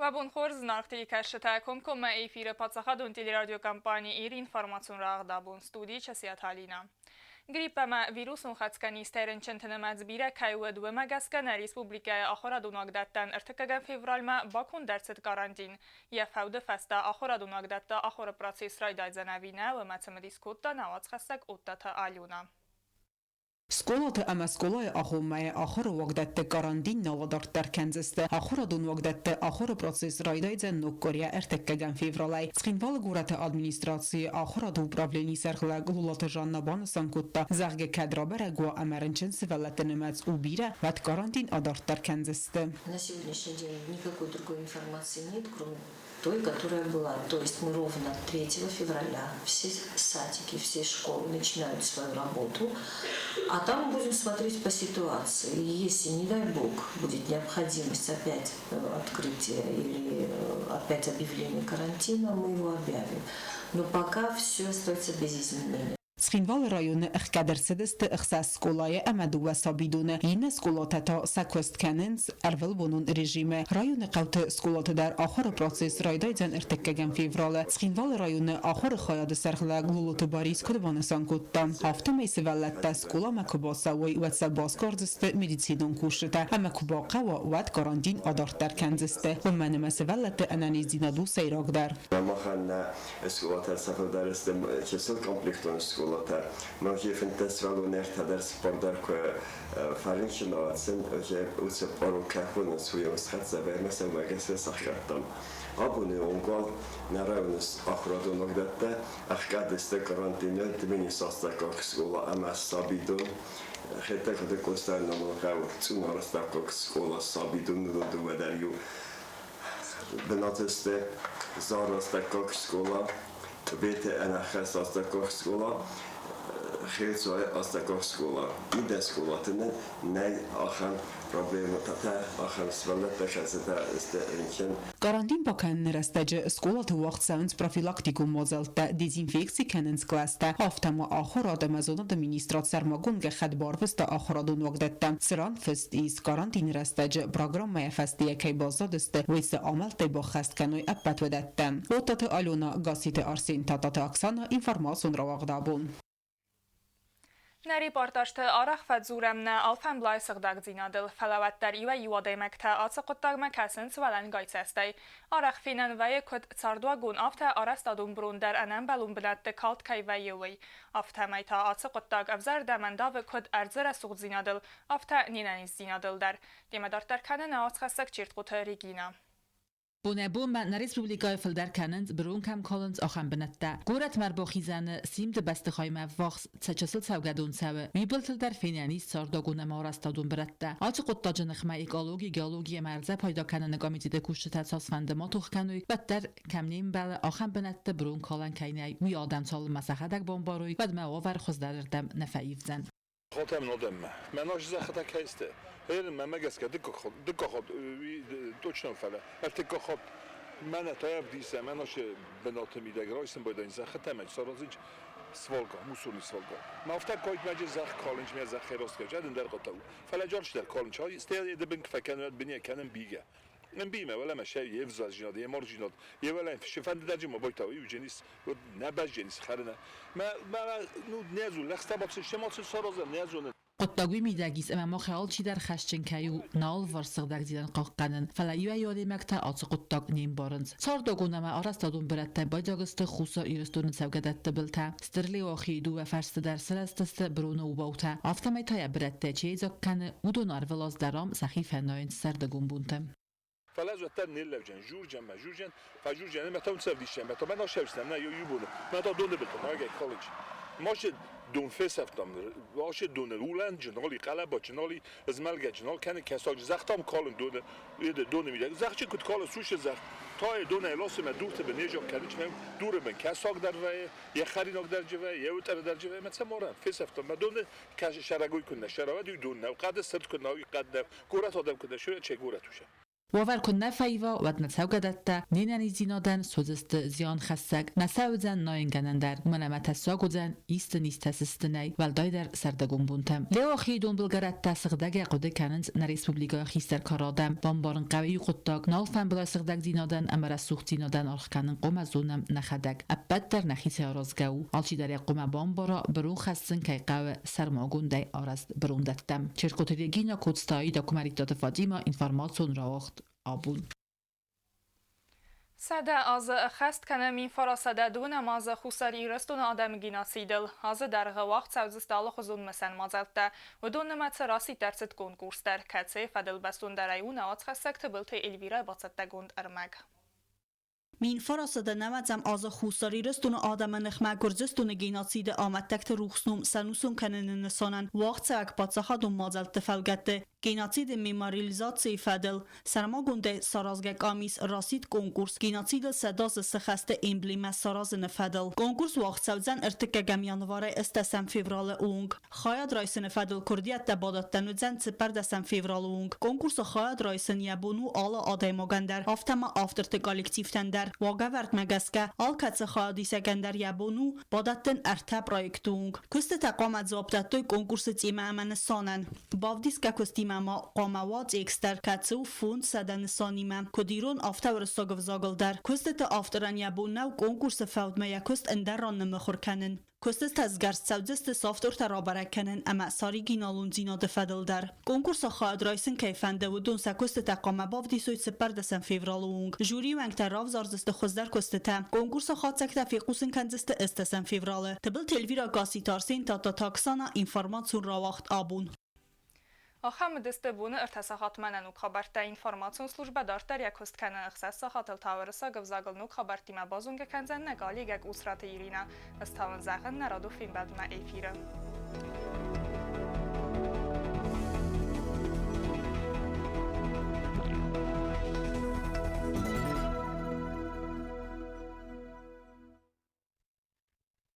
Уӕ бон хорз, зынаргъ телекӕсджытӕ! Комкоммӕ эфиры паддзахадон телерадиокомпани «Ир» информацион рӕгъд абон студийы Часиаты Алинӕ. Грипп ӕмӕ вирусон хӕцгӕ низтӕй рынчынты нымӕц бирӕ кӕй уыд, уымӕ гӕсгӕ нӕ республикӕйы ахуырадон уагдӕттӕн ӕртыккӕгӕм февралмӕ баконд ӕрцыд карантин. Йӕ фӕуды фӕстӕ ахуырадон уагдӕтты ахуыры процесс райдайдзӕн ӕви нӕ, уымӕ цымыдис кодта нӕ уацхӕссӕг Оттаты Алёна. Скъолаты ӕмӕ скъолайы агъоммӕйы ахуыры уагдӕтты карантин нал адарддӕр кӕндзысты. Ахуырадон уагдӕтты ахуыры процесс райдайдзӕн ног къуырийӕ ӕртыккӕгӕм февралӕй. Цхинвалы горӕты администрацийы ахуырады управленийы сӕргълӕг Лулаты Жанна банысан кодта, зӕгъгӕ, кӕд рабӕрӕг уа ӕмӕ рынчын сывӕллӕтты нымӕц у бирӕ, уӕд карантин адарддӕр кӕндзысты. На сегодняшний день никакой другой информации нет, кроме той, которая была. То есть мы ровно 3 февраля все садики, все школы начинают свою работу, а там будем смотреть по ситуации. Если, не дай бог, будет необходимость опять открытия или опять объявления карантина, мы его объявим. Но пока все остается без изменений. Цхинвалы районы ӕхгӕд ӕрцыдысты ӕхсӕз скъолайы ӕмӕ дыууӕ сабидоны, иннӕ скъолатӕ та сӕ куыст кӕнынц ӕрвылбонон режимы. Районы хъӕуты скъолаты дӕр ахуыры процесс райдайдзӕн ӕртыккӕгӕм февралы. Цхинвалы районы ахуыры хайады сӕргълӕг Лолоты Борис куыд банысан кодта, афтӕмӕй сывӕллӕттӕ скъоламӕ куы бацӕуой, уӕд сӕ басгардзысты медицинон кусджытӕ ӕмӕ куы бахъӕуа, уӕд карантин адарддӕр кӕндзысты. Уымӕн ӕмӕ сывӕллӕтты ӕнӕниздзинад у сӕйрагдӕр. Махӕн нӕ скъолатӕ сӕ фылдӕр сты чысыл комплектон скъолатӕ. Ноджы 15 сывӕллон ӕртӕ дӕр цыппар дӕр куы фӕрынчын сын, уыцы пъару кӕй хонынц, уый схӕццӕ ӕмӕ сӕ уымӕ гӕсгӕ сӕхгӕдтам. Абоны онг уал нӕ районы ахуырадон уагдӕттӕ ӕхгӕд сты карантины Тбилисы астӕуккаг скъола ӕмӕ сабидон. Хетӕгкаты Къостайы номыл хъӕу Цъунары астӕуккаг скъола сабидон уыдон дыууӕ дӕр иу бынаты сты. Зары астӕуккаг скъола, Тъбеты ӕнӕххӕст астӕуккаг скъола, Хелцуайы астӕуккаг скъола. Иннӕ скъолаты нын нӕй ахӕм проблемӕтӕ, ахӕм сывӕллӕттӕ, кӕцытӕ сты рынчын. Карантин бакӕныны рӕстӕджы скъолаты уагъд цӕуынц профилактикон мадзӕлттӕ, дезинфекци кӕнынц кълӕстӕ, афтӕ ма ахуырад ӕмӕ зонады министрад сӕрмагонд гӕххӕтт барвыста ахуырадон уагдӕттӕм, цыран фыст ис, карантины рӕстӕджы программӕйӕ фӕстейӕ кӕй баззадысты, уый цы амӕлттӕй баххӕст кӕной, ӕппӕт уыдӕттӕ. Оттаты Алена, Гасситы Арсен, Тататы Оксана, информацион рауагъд абон. Нӕ репортажты арӕх фӕдзурӕм нӕ алфӕмблайы сыгъдӕгдзинадыл, фӕлӕ уӕддӕр иуӕй-иу адӕймӕгтӕ ацы хъуыддагмӕ кӕсынц уӕлӕнгай цӕстӕй. Арӕх фенӕн вӕййы куыд цардуагон, афтӕ арӕзтадон брон дӕр ӕнӕмбӕлон бынӕтты калд кӕй вӕййы, уый. Афтӕмӕй та ацы хъуыддаг ӕвзӕрдӕм ӕндавы куыд ӕрдзы рӕсугъддзинадыл, афтӕ не нӕниздзинадыл дӕр. Демӕ дарддӕр кӕны нӕ уацхӕссӕг Чертхъоты Регинӕ. Бонӕй-бонмӕ нӕ республикӕйы фылдӕр кӕнынц, бырон кӕм калынц, ахӕм бынӕттӕ. Горӕтмӕ ӕрбахизӕны Симды бӕстыхаймӕ ӕввахс цы чысыл цӕугӕдон цӕуы, уый былтыл дӕр фенӕн ис цардагон ӕмӕ арӕзтадон бырӕттӕ. Ацы хъуыддаджы ныхмӕ экологи, геологи ӕмӕ ӕрдзӕ пайда кӕныны комитеты кусджытӕ цасфӕнды ма тох кӕной, уӕддӕр, кӕм не мбӕлы, ахӕм бынӕтты бырон калӕн кӕй нӕй, уый адӕм цалынмӕ сӕхӕдӕг бамбарой, уӕдмӕ уавӕр хуыздӕрырдӕм нӕ фӕивдзӕн. Хотӕм нодӕммӕ. Мӕ нозт зӕххытӕ кӕй сты, гъер мӕмӕ гӕсгӕ дыккаг хатт, точно фӕлӕ ӕртыккаг хатт мӕнӕ та ӕвдисӕ, мӕ носы бынаты мидӕг райсын байдайын зӕххытӕ мӕ саразынч свалка, мусорный свалка. Мӕ афтӕ кайтмӕджы зӕхх калынч, мӕ зӕххӕй растгӕ, ӕндӕр хъуыддаг у. Фӕлӕ джарч дӕр калынч, стӕй дыбын фӕкӕнын, быне кӕнын бигӕ. Ӕмбиймӕ уӕлӕмӕ сӕ йе взаджинад, йе марджинад, йе уӕлӕн фӕндыдӕджы ма байтау иудженис, нӕ бӕздженис хӕрынӕ. Мӕ, мӕ, ну, не зон, лӕгъстӕ бацыд, се ма саразӕм, не зонын. Хъуыддаг уый мидӕг ис, ӕмӕ мах алчидӕр хӕсджын кӕй у нӕ алыварс сыгъдӕгдзинад хъахъхъӕнын, фӕлӕ иуӕй-иу адӕймӕгтӕ ацы хъуыддаг не мбарынц. Цардагон ӕмӕ арӕзтадон бырӕттӕ байдзаг сты Хуссар Ирыстоны цӕугӕдӕтты былтӕ. Стыр Леуахийы дыууӕ фӕрсты дӕр сырӕзтысты быроны обаутӕ. Афтӕмӕй та йӕ бырӕттӕ чи айдзаг кӕны, уыдон ӕрвылаз дӕр ам сӕхи фӕнайынц сӕрдыгон бонты. Фӕлӕ ӕз уӕддӕр ниллӕвджӕн, журджӕн мӕ, журджӕн, фӕжурджӕн ӕмӕ та цӕвдисӕн, мӕ та мӕ насӕвдзӕн, нӕ иу боны, мӕ та доны былтӕ, нагӕй колледж. Машы дон фесӕфтам, ашы доны улӕнджын, али къӕлӕбаджын, али змӕлгӕджын, ал кӕны кӕсаджы зӕхтам калын доны, доны мидӕг. Зӕхджы куыд калы, сушы зӕхх, тайы донӕй ласы мӕ дурты бын не зӕгъ кӕны, дуры бын кӕсаг дӕр вӕййы, йӕ хӕринаг дӕр вӕййы, йӕ уытъӕры дӕр вӕййы, мӕ цӕмарӕн фесӕфтам, мӕ доны сӕрӕгой куыннӕ сӕрауӕд, уый дон нӕу, хъӕды сырд куыннӕ, уый хъӕд нӕу, горӕт адӕм куыннӕ, шурӕ, чей горӕт усе. Уавӕр куы нӕ фӕива, уӕд нӕ цӕугӕдӕттӕ не нӕниздзинадӕн суыдзысты зианхӕссӕг, нӕ сӕ уыдзӕн найынгӕнӕн дӕр, уымӕн ӕмӕ тӕссаг уыдзӕн исты низтӕ сыстынӕй, уӕлдайдӕр сӕрдыгон бонтӕм. Леуахийы донбылгӕрӕттӕ сыгъдӕгӕй хъуыды кӕнынц нӕ республикӕйы хистӕр кары адӕм. Бамбарын хъӕуы иу хъуыддаг, нал фӕмбӕлы сыгъдӕгдзинадӕн ӕмӕ рӕсугъддзинадӕн аргъ кӕнын хъуамӕ зонӕм нӕхӕдӕг. Ӕппӕт дӕр нӕхицӕй аразгӕ у. Алчидӕр йӕ хъуамӕ бамбара, бырон хӕссын кӕй хъӕуы, сӕрмагондӕй арӕзт бырондӕттӕм. Черкоты Регина, Коцтайы Куымӕридтаты Фатимӕ, информацион рауагъд абон. 100 азы ӕххӕст кӕны 1932 азы Хуссар Ирыстоны адӕмы геноцидыл. Азы дӕргъы уагъд цӕудзысты алыхуызон мысӕн мадзӕлттӕ. Уыдон нымӕцы расидт ӕрцыд конкурс дӕр, кӕцыйы фӕдыл бӕстондӕрӕй у нӕ уацхӕссӕг Тыбылты Эльвирӕ бацӕттӕгонд ӕрмӕг. 1990 азы Хуссар Ирыстоны адӕмы ныхмӕ Гуырдзыстоны геноциды амӕттӕгты рухс ном сӕнусон кӕныны нысанӕн уагъдцӕуӕг паддзахадон мадзӕлтты фӕлгӕтты геноциды мемориализацийы фӕдыл сӕрмагондӕй саразгӕ къамис расидт конкурс геноцидыл 100 азы сыхӕсты эмблемӕ саразыны фӕдыл. Конкурс уагъд цӕудзӕн ӕртыккӕгӕм январӕй ӕстдӕсӕм февралы онг. Хайад райсыны фӕдыл куырдиӕттӕ бадӕттӕн уыдзӕн цыппӕрдӕсӕм февралы онг. Конкурсы хайад райсын йӕ бон у алы адӕймагӕн дӕр, афтӕ ма авторты коллективтӕн дӕр. Уагӕвӕрдмӕ гӕсгӕ, алкӕцы хайадисӕгӕн дӕр йӕ бон у бадӕттын ӕртӕ проекты онг. Куыстытӕ хъуамӕ дзуапп дӕттой конкурсы темӕ ӕмӕ нысанӕн. Бавдисгӕ куыстимӕ ма хъуамӕ уа текст дӕр, кӕцы у 500 нысанимӕ, куыд ирон, афтӕ уырыссаг ӕвзагыл дӕр. Куыстыты авторӕн йӕ бон нӕу конкурсы фӕудмӕ йӕ куыст ӕндӕр ран ныммыхуыр кӕнын. Куыстытӕ сгӕрст цӕудзысты софтуыртӕ рабӕрӕг кӕнын ӕмӕ сӕ оригиналондзинады фӕдыл дӕр. Конкурсы хайад райсын кӕй фӕнды, уыдон сӕ куыстытӕ хъуамӕ бавдисой цыппӕрдӕсӕм февралы онг. Жюрийы уӕнгтӕ равзардзысты хуыздӕр куыстытӕ. Конкурсы хатдзӕгтӕ фехъусын кӕндзысты ӕстдӕсӕм февралы. Тыбылты Эльвира Гасситы Арсен, Тата Оксана, информацион рауагъд абон. Ахӕм уыдысты боны ӕртӕ сахатмӕ нӕ ног хабӕрттӕ. Информацион службӕ дарддӕр йӕ куыст кӕны. Ӕхсӕз сахатыл та уырыссаг ӕвзагыл ног хабӕрттимӕ базонгӕ кӕндзӕн нӕ коллегӕ Къусраты Иринӕ. Ӕз та уын зӕгъын нӕ радон фембӕлдмӕ эфиры.